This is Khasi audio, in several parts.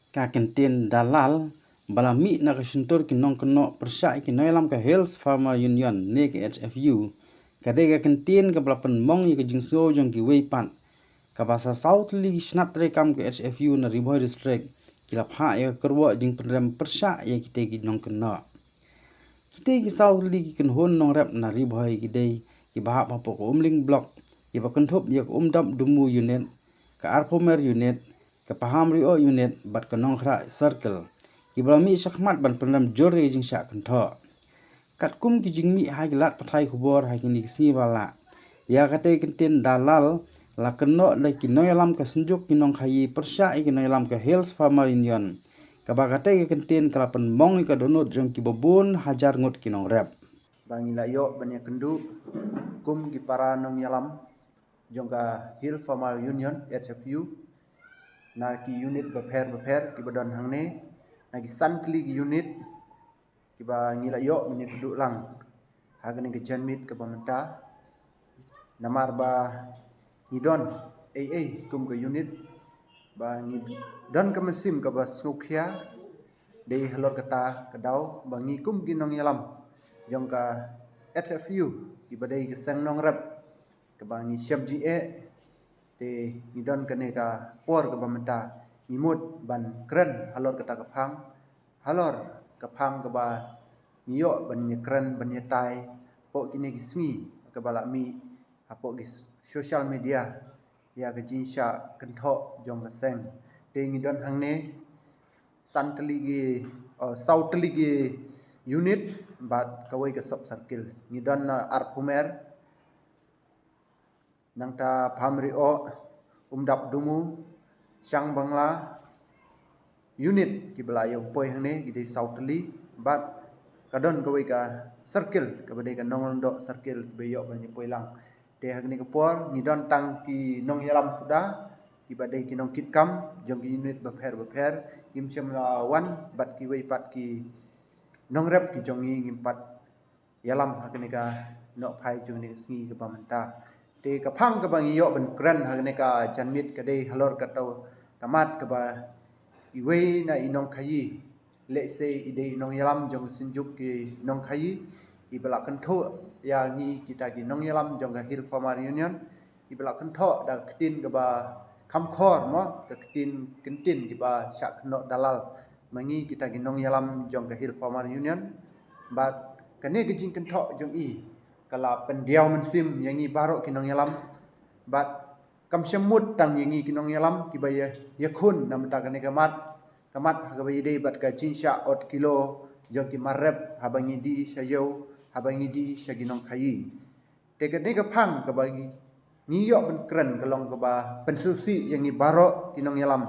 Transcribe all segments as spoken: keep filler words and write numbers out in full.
Ka kyntien dalal ba la mih na ka shyntur ki nongkynnoh pyrshah ïa ki nongïalam ka Hills Farmer Union ne ka H F U, ka dei ka kyntien kaba la pynmong ïa ka jingsngew jong kiwei pat, kaba sa saw tylli ki shnat treikam ka H F U na Ri Bhoi District ki la phah ïa ka kyrwoh jingpynrem pyrshah ïa kitei ki nongkynnoh. Kitei ki saw tylli ki kynhun nongrep na Ri Bhoi ki dei kiba hap hapoh ka Umling Block, kiba kynthup ïa ka Umdap Dumu Unit, ka Arphumer Unit, ka Pahamrioh Unit bad ka Nongkhrah Circle, kiba la mih shakhmat ban pynrem jur ïa ka jingshah kynthoh. Katkum ki jingmih ha ki lad pathai khubor ha kine ki sngi ba la, ïa katei ka kyntien dalal la kynnoh da ki nongïalam ka Synjuk ki Nongkhaïi pyrshah ïa ki nongïalam ka Hills Farmer Union, kaba katei ka kyntien ka la pynmong ïa ka dohnud jong kiba bun hajar ngut ki nongrep. Ba ngi la ïoh ban ïakynduh kum ki para nongïalam jong ka Hill Farmer Union, H F U, na ki unit bapher bapher kiba don hangne, na ki san tylli ki unit kiba ngi la ïoh ban ïakynduh lang ha kane ka janmiet kaba mynta. Namar ba ngi don ei ei kum ka unit, ba ngi don ka mynsiem kaba sngewkhia, dei halor kata ka daw ba ngi kum ki nongïalam jong ka H F U, kiba dei ka seng nongrep kaba ngi shem jingeh, te ngi don kane ka por kaba mynta ngi mut ban kren halor kata ka phang, halor ka phang kaba ngi ïoh ban ïakren ban ïatai hapoh kine ki sngi kaba la mih hapoh ki social media ïa ka jingshah kynthoh jong ka seng. Te ngi don hangne san tylli ki, oh, saw tylli ki unit bad kawei ka sub circle. Ngi don na Arphumer, nangta Pahamrioh, Umdap Dumu, Shangbangla, unit kiba la ïoh poi hangne ki dei saw tylli, bad ka don kawei ka circle kaba dei ka Nonglyngdoh Circle kiba ïoh ban ïa poi lang. Te ha kane ka por ngi don tang ki nongïalam suda, kiba dei ki nongkitkam jong ki unit bapher bapher, ngim shym la wan bad kiwei pat ki nongrep ki jong ngi, ngim pat ïalam ha kane ka nohphai jong kane ka sngi kaba mynta. Te ka phang kaba ngi ïoh ban kren ha kane ka janmiet ka dei halor kato ka mat kaba iwei na i nongkhaïi, lehse i dei i nongïalam jong ka Synjuk ki Nongkhaïi, iba la kynthoh ïa ngi kita ki nongïalam jong ka Hill Farmer Union, iba la kynthoh da ka ktien kaba kham khor mo, ka ktien kyntien kiba shah kynnoh dalal ma ngi kita ki nongïalam jong ka Hill Farmer Union. Bad kane ka jingkynthoh jong i ka la pyndiaw mynsiem ïa ngi baroh ki nongïalam. Bad kam shym mut tang ïa ngi ki nongïalam kiba ïa, ïakhun na mynta kane ka mat, ka mat ha kaba ïadei bad ka jingshah ot kilo jong ki mar rep haba ngi die sha ïew, haba ngi die sha ki nongkhaïi. Te kane ka phang kaba ngi, ngi ïoh ban kren ka long kaba pynsngewsih ïa ngi baroh ki nongïalam.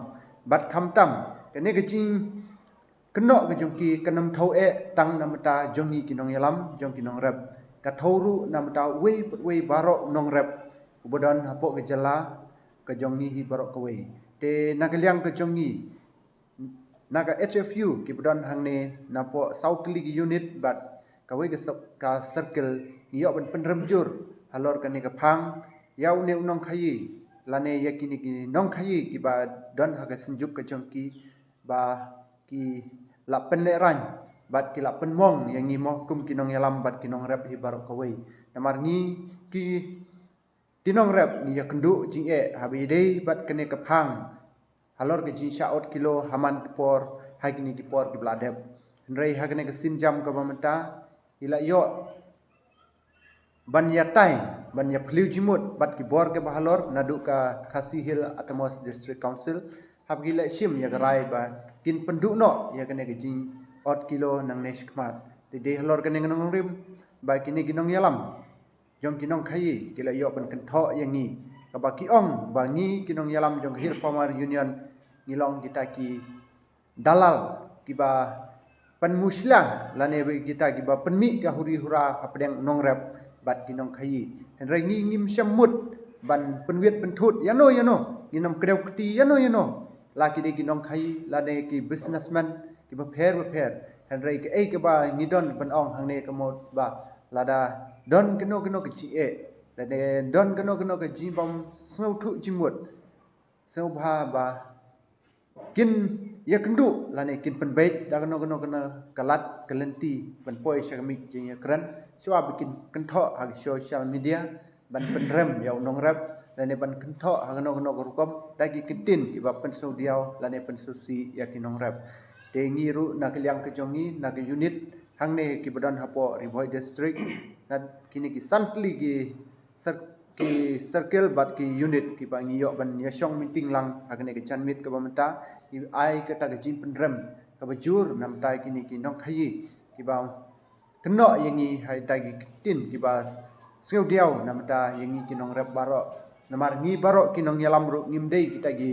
Bad khamtam kane ka jingkynnoh ka jong ki kan ym thew eh tang na mynta jong ngi ki nongïalam, jong ki nongrep, ka thew ruh na mynta uwei pa uwei baroh u nongrep uba don hapoh ka jylla ka jong ngi hi baroh kawei. Te na ka liang ka jong ngi, na ka H F U kiba don hangne napoh saw tylli ki unit bad kawei ka sub, ka circle, ngi ïoh ban pynrem jur halor kane ka phang ïa une u nongkhaïi lane ïa kine ki nongkhaïi kiba don ha ka Synjuk ka jong ki, ba ki la pynlehraiñ bad ki la pynmong ïa ngi mo kum ki nongïalam bad ki nongrep hi baroh kawei. Namar ngi ki, ki nongrep ngi ïakynduh jingeh haba ïadei bad kane ka phang halor ka jingshah ot kilo ha man ki por, ha kine ki por kiba la dep. Hynrei ha kane ka sienjam kaba mynta ngi la ïoh ban ïatai, ban ïaphylliew jingmut bad ki bor kiba halor naduh ka Khasi Hills Autonomous District Council, haba ki la shim ïa ka rai ba kin pynduh noh ïa kane ka jingshah ot kilo nangne shakhmat. Te dei halor kane ka nongrim ba kine ki nongïalam jong ki nongkhaïi ki la ïoh ban kynthoh ïa ngi, kaba ki ong ba ngi ki nongïalam jong ka Hill Farmer Union ngi long kita ki dalal kiba pynmushlia lane ba kita kiba pynmih ka huri hura hapdeng nongrep bad ki nongkhaïi. Hynrei ngi ngim shym mut ban pynwit pynthut ïano ïano, ngin ym kdew kti ïano ïano, la ki dei ki nongkhaïi lane ki businessman kiba pher bapher. Hynrei kaei kaba ngi don ban ong hangne ka mut ba lada don kano kano ka jingeh, lada don kano kano ka jingbym sngewthuh jingmut, sngewbha ba kin ïakynduh lane kin pynbeit da kano kano kano ka lad ka lynti ban poi sha ka miej jingïakren, shuwa ba kin kynthoh ha ki social media ban pynrem ïa u nongrep lane ban kynthoh ha kano kano ka rukom da ki ktien kiba pynsngewdiaw lane pynsngewsih ïa ki nongrep. Te ngi ruh na ka liang ka jong ngi, na ka unit hangne kiba don hapoh Ri Bhoi District, na kine ki san tylli ki cir-, ki circle bad ki unit kiba ngi ïoh ban ïashong meeting lang ha kane ka janmiet kaba mynta, ngi ai kata ka jingpynrem kaba jur na bynta kine ki nongkhaïi kiba kynnoh ïa ngi ha kita ki ktien kiba sngewdiaw na bynta ïa ngi ki nongrep baroh. Namar ngi baroh ki nongïalam ruh ngim dei kita ki,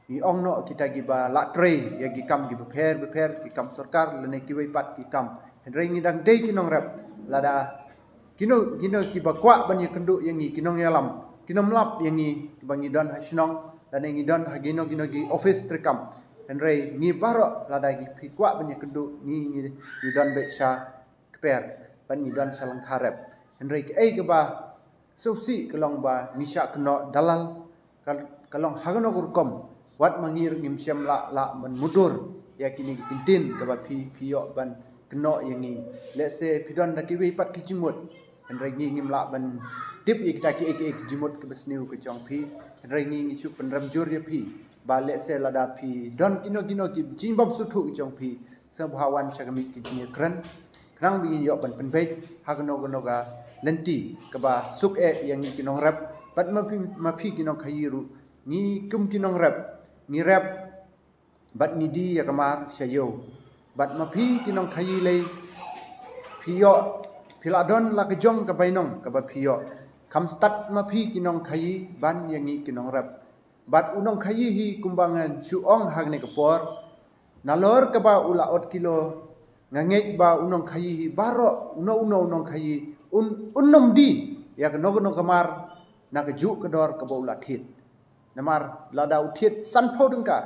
ngi ong noh kita kiba lah trei ïa ki kam kiba pher bapher, ki kam sorkar lane kiwei pat ki kam. Hynrei ngi dang dei ki nongrep, lada kino kino kiba kwah ban ïakynduh ïa ngi ki nongïalam, kino ym lap ïa ngi kiba ngi don ha shnong lane ngi don ha kino kino ki office treikam. Hynrei ngi baroh, lada ki phi kwah ban ïakynduh, ngi ngi ngi don beit sha kper bad ngi don sha lyngkha rep. Hynrei kaei kaba sngewsih ka long ba ngi shah kynnoh dalal, ka, ka long ha kano ka rukom, wat ma ngi ruh ngim shym lah lah ban mutdur ïa kine ki ktien kaba phi phi ïoh ban kynnoh ïa ngi. Lehse phi don da kiwei pat ki jingmut, hynrei ngi ngim lah ban tip ïa kita kiei kiei ki jingmut kiba sniew ka jong phi. Hynrei ngi ngi shu pynrem jur ïa phi ba lehse lada phi don kino kino ki jingbymsngewthuh ki jong phi, sngewbha wan sha ka miej ka jingïakren khnang ba ngin ïoh ban pynbeit ha kano kano ka lynti kaba suk eh ïa ngi ki nongrep. Bad ma phi, ma phi ki nongkhaïi ruh, ngi kum ki nongrep ngi rep bad ngi die ïa ka mar sha ïew. Bad ma phi ki nongkhaïi lei, phi ïoh, phi la don la ka jong ka bainong kaba phi ïoh. Kham stad ma phi ki nongkhaïi ban ïa ngi ki nongrep. Bad u nongkhaïi hi, kumba ngan shu ong ha kane ka por, nalor kaba u la ot kilo, nga ngeit ba u nongkhaïi hi baroh, uno uno u nongkhaïi un, un ym die ïa kano kano ka mar na kajuh ka dor kaba u la thied. Namar lada u thied sanphew tyngka,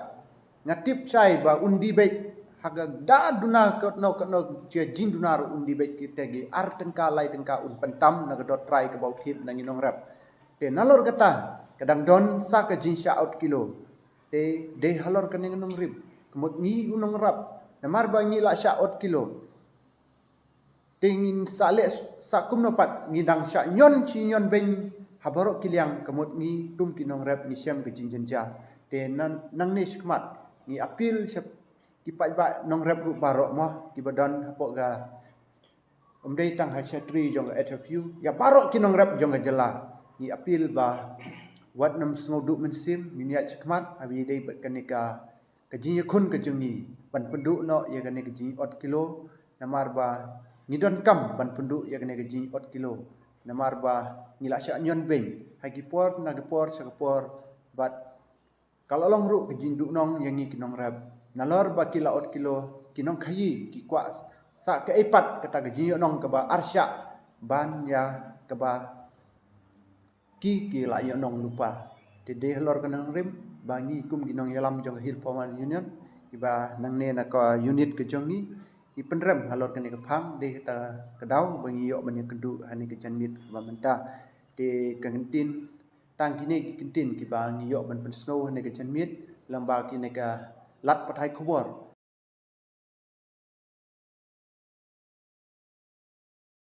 nga tip shai ba un die beit ha ka da duna kano kano jia jingduna ruh, un die beit kita ki ar tyngka lai tyngka un pyntam na ka dor trai kaba u thied na ngi nongrep. Te nalor kata ka dang don sa ka jingshah ot kilo. Te dei halor kane ka nongrim, ka mut ngi u nongrep, namar ba ngi la shah ot kilo, te ngin sa leh sa kumno pat, ngi dang shah ñion shi ñion beiñ ha baroh ki liang, ka mut ngi kum ki nongrep ngi shem ka jingjynjar. Te nan, nangne shakhmat ngi appeal sha ki paidbah nongrep ruh baroh mo kiba don hapoh ka Ym dei tang ha shatri jong ka H F U, ïa baroh ki nongrep jong ka jylla. Ngi appeal ba wat nym sngewduh mynsiem, ngin ïaid shakhmat ha ba ïadei bad kane ka, ka jingïakhun ka jong ngi ban pynduh noh ïa kane ka jingïot kilo, namar ba ngi donkam ban pynduh ïa kane ka jingïot kilo, namar ba ngi la shah ñion beiñ ha ki por na ki por sha ki por, bad ka la long ruh ka jingduhnong ïa ngi ki nongrep. Nalor ba ki la ot kilo, ki nongkhaïi ki kwah sa kaei pat kata ka jingïohnong kaba arshah ban ïa kaba ki, ki la ïohnong lypa. Te dei halor ka nongrim ba ngi kum ki nongïalam jong ka Hill Farmer Union, kiba nangne na ka unit ka jong ngi, ngi pynrem halor kane ka phang, dei kata ka daw ba ngi ïoh ban ïakynduh ha kane ka janmiet kaba mynta. Te ka ktien Tang kine ki ktien kiba ngi ïoh ban pynsngew ha kane ka janmiet lyngba kine ki lad pathai khubor